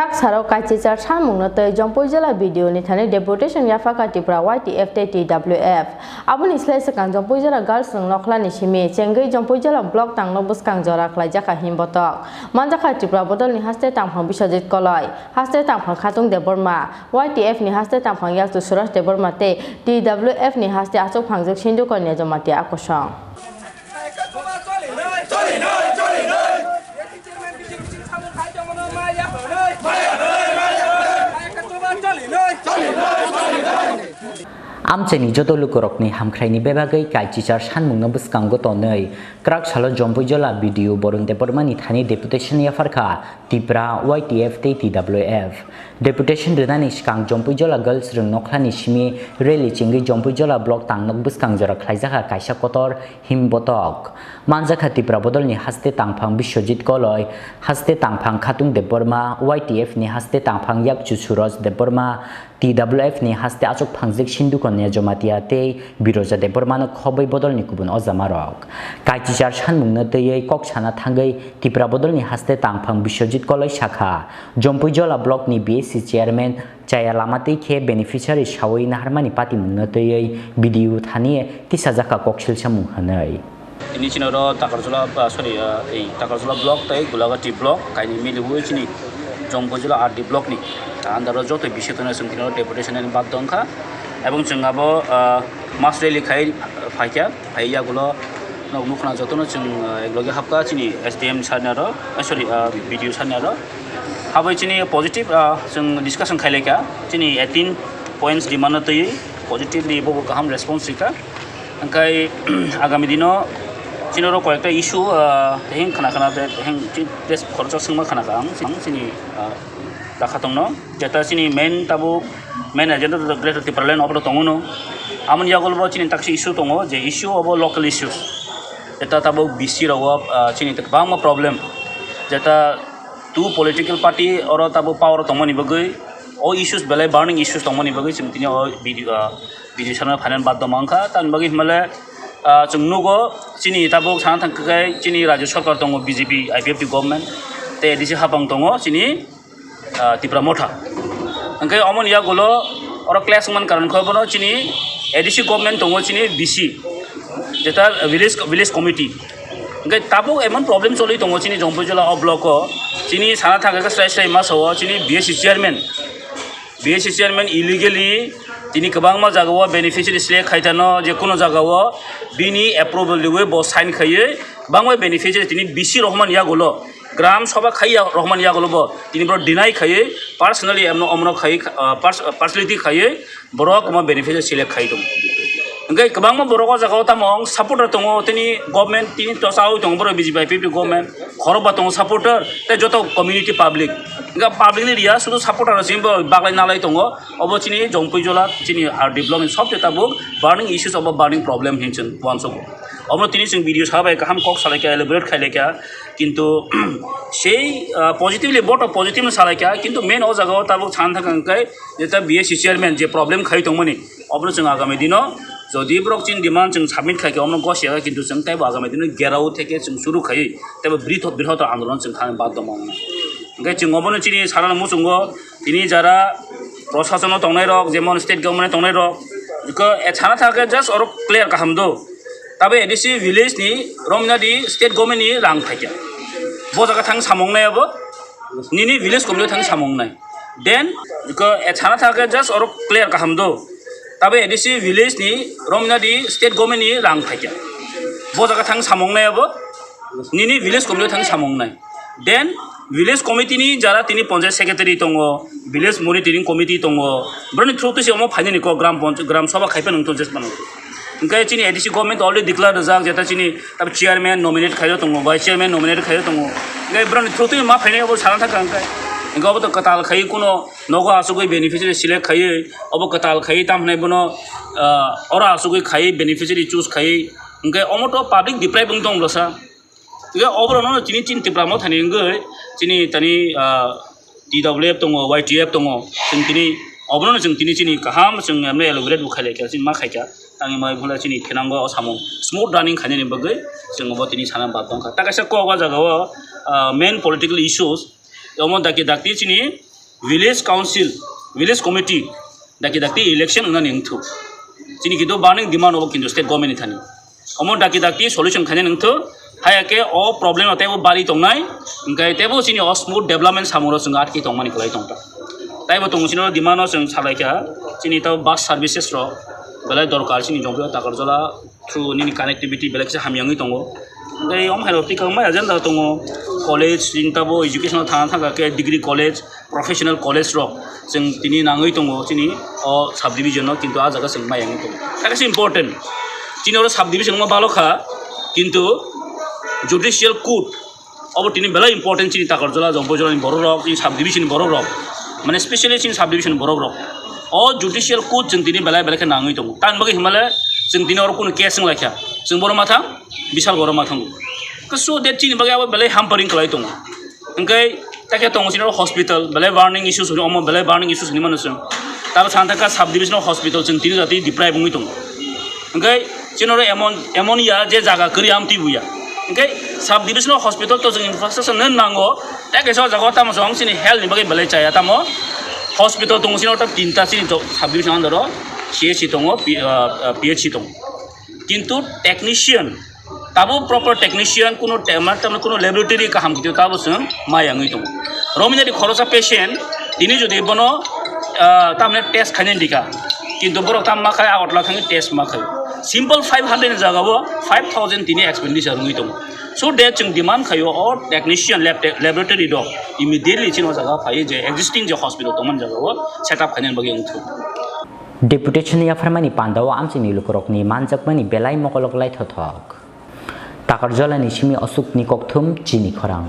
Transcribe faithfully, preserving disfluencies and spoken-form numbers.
Taksaro kaichichar sanmungno tei Jompuijala B D O ni thani deputation yaphakha Tripura Y T F tei T W F. Aboni slai swkang Jompuijala girls rwng nokhlani simi chengwi Jompuijala block tangno bwskang jora khlaijakha himbotok. Manjakha Tripura bodolni haste tangphang Biswajit Koloi, haste tangphang Khatung Debbarma, Y T F ni haste tangphang yakchu Suraj Debbarma tei T W F ni haste achuk phangjak Sindhu Kanya Jamatia akosong. Amchaini joto lukurokni hamkhraini bebagwi kaichichar sanmungno bwskango tonwi kwrak salo Jompuijala B D O Borun Debbarmani thani deputation yapharkha Tipra Y T F tei T W F. Deputation rwnani swkang Jompuijala girls rwng nokhlani simi rally chengwi Jompuijala block tangnok bwskang jora khlaijakha kaisa kotor himbotok. Manjakha Tipra bodolni haste tangphang Biswajit Koloi, haste tangphang Khatung Debbarma, Y T F ni haste tangphang yakchu Suraj Debbarma, T W F ni haste achuk phangjak Sindhu Kanya Jamatia tei Biroja Debbarmano khobwi bodolni kubun ojamarok. Kaichichar sanmungno twiwi kok sana thangwi Tipra bodolni haste tangphang Biswajit Koloi sakha, Jompuijala block ni B S C chairman chaya lama twi khe beneficiary sawi naharmani patimungno twiwi B D O thani tisajakha koksilsa mung hwnwi. Ini chini oro Takarjala, ah, sorry, ah, ei Takarjala block tei Gulagati block kaini miliwi chini Jompuijala R D block ni under o joto bising tongna chwng tini oro deputation ni bad tongkha, ebong chwng abo, ah, mass rally khai phaikha, phai yagulo nok nukhna jotono chwng, ah, eklogi hapkha chini S D M sir ni aro, ah, sorry, ah, B D O sir ni aro. Habwi chini positive, ah, chwng discussion khailaikha, chini eighteen points demand no twiwi positively bobo kaham response rikha. Hwnkhe agami dino chini oro koyekta issue, ah, heng khna khna de, heng chi-, des khoroksa swngma khna kha ang, ang chini, ah, dakha tongno. Jeta chini main tabuk main agenda to Greater Tipraland obo tongo no. Amoni yagulo bo chini taksa issue tongo, je issue obo local issues. Jeta tabuk B C rogo, ah, chini kwbangma problem. Jeta two political party oro tabuk power tongmani bagwi, o issues belai burning issues tongmani bagwi chwng tini o video, ah, video sana phainani baddo mankha. Tamni bagwi hwnmale, ah, chwng nugo chini tabuk sana thangkhe chini rajyo sarkar tongo B J P I P F T government, tei A D C hapang tongo chini, ah, Tipra Motha. Hwnkhe omoni yagulo oro clash wngmani karon khe bono chini A D C government tongo chini B C, jeta village, village committee. Hwnkhe tabuk emon problem choli tongo chini Jompuijala o block o, chini sana thangkhe srai srai ma sao chini B S C chairman, B S C chairman illegally tini kwbangma jagao beneficiary select khaitano, je kono jagao bini approval riwi bo sign khaiwi kwbangma beneficiary tini B C rohman yagulo, gram sabha khaiya rohman yagulo bo tini borok deny khaiwi personally emno omno khaiwi, ah, pers-, personality khaiwi borok kwbangma beneficiary select khai tongo. Hwnkhe kwbangma borok o jagao tamo supporter tongo, tini government tini to chawi tongo borok B J P I P F T government, khorokba tongo supporter tei joto community public. Hwnkhe public ni riya sudu supporter rok simi bo baglai nalai tongo. Obo chini Jompuijala chini R D block ni sob jeta bo burning issues obo burning problem hin chwng uansukgo. Obo tini chwng video sabai kaham kok salaikha, elaborate khailaikha, kintu sei, ah, positively vote of positive no salaikha, kintu main o jagao tabuk sana thangkha hwnkhe jeta B S C chairman je problem khai tongmani, obono chwng agami dino jodi borok chini demand chwng submit khaikhe omono gosiya, kintu chwng teibo agami dino gherao theke chwng suru khaiwi teibo britho-, brihottor andolon chwng kha baddo mangna. Hwnkhe chwng obono chini sana muchungo tini jara prosasono tongnai rok, jemon state government tongnai rok, iko, eh, sana thangkhe just oro clear kaham do. Tabe A D C village ni romna di state government ni rang phaikha. Bo jaga thang samung nai abo. Nini village committee thang samung nai. Then, iko, eh, sana thangkhe just oro clear kaham do. Tabe A D C village ni romna di state government ni rang phaikha. Bo jaga thang samung nai abo. Nini village committee thang samung nai. Then village committee ni jara tini panchayat secretary tongo, village monitoring committee tongo, boroni through twi se omo phainani kok gram panch-, gram sabha khaiphano wngtong jesmano. Hwnkhe chini A D C government already declare rijak, jeta chini tab chairman nominate khaio tongo, vice chairman nominate khaio tongo. Hwnkhe boroni through twi ma phainai obo sana thangkha hwnkhe. Hwnkhe obo to kwtal khaiwi kuno nogo asugwi beneficiary select khaiwi, obo kwtal khaiwi tamo hwnai bono, ah, oro asugwi khaiwi beneficiary choose khaiwi. Hwnkhe omo to public deprive wngtong bwsa. Hwnkhe oborokno chini, chini Tipra Mothani wngwi chini tani, ah, T W F tongo, Y T F tongo. Chwng tini oborokno chwng tini chini kaham chwng emne elaborate bo khailai kha, chini ma khaikha. Tangwi ma phunla chini thinango o samung smooth running khainani bagwi chwng obo tini sana bad tongkha. Ta kaisa kok o jaga o, ah, main political issues omo dakti dakti chini Village Council, Village Committee, daki dakti election wngnani wngthuk. Chini kintu burning demand obo kintu state government ni thani. Omo daki dakti solution khainani wngthuk. Haya khe o problem o teibo bari tongnai. Hwnkhe teibo chini o smooth development samung rok chwng atki tongmani kwlai tongkha. Taibo tongo chini o demand o chwng salaikha. Chini tabo bus services rok belai dorkar chini Jompuia Takarjala through nini connectivity belai kisa hamya wngwi tongo. Tei omo hai rok tikha mai agenda tongo. College chini tabo education o thangna thangkha khe degree college, professional college rok chwng tini nangwi tongo chini o subdivision o, kintu ah jaga chwng maya wngwi tongo. Hakhe se important. Chini oro subdivision wngma balo kha, kintu judicial court obo tini belai important chini Takarjala, Jompuijala ni borok rok, chini subdivision ni borok rok, mane specially chini subdivision ni borok rok. O judicial court chwng tini belai belai khe nangwi tongo. Tamni bagwi himale chwng tini oro kunu case wng laikha. Chwng boro mathang, bisal boro mathang. So that chini bagwi abo belai hampering kwlai tongo. Hwnkhe, takhe tongo chini oro hospital, belai burning issues hwnwi, omo belai burning issues hwnwi mano chwng. Tabo sana thangkha subdivisional hospital chwng tini jati deprive wngwi tongo. Hwnkhe, chini oro emon, emon ya je jaga kwrwi amtwi buya. Hwnkhe, subdivisional hospital to chwng infrastructure no nango, tei kaisa o jaga o tamo chwng chini health ni bagwi belai chaya tamo. Hospital tongo chini oro tinta chini to subdivision under o C H C tongo, P-, ah, ah, P H C tongo. Kintu technician, tabo proper technician, kuno te-, ma-, tamni kuno laboratory kaham kiti tabo chwng maya wngwi tongo. Romina di khorosa patient, tini jodi bono, ah, tamni test khainani dikha, kintu borok tam ma khai, Agartala thangwi test ma khai. Simple five hundred ni jaga o five thousand tini expenditure wngwi tongo. So that chwng demand khaio o technician lab te-, laboratory rok immediately chini o jaga phaiwi je existing je hospital tongmani jaga o set up khainani bagwi wngthok. Deputation yapharmani pandao amchaini lukurokni manjakmani belai mokolok lai thothok. Takarjalani simi Aswkni kokthum chini khorang.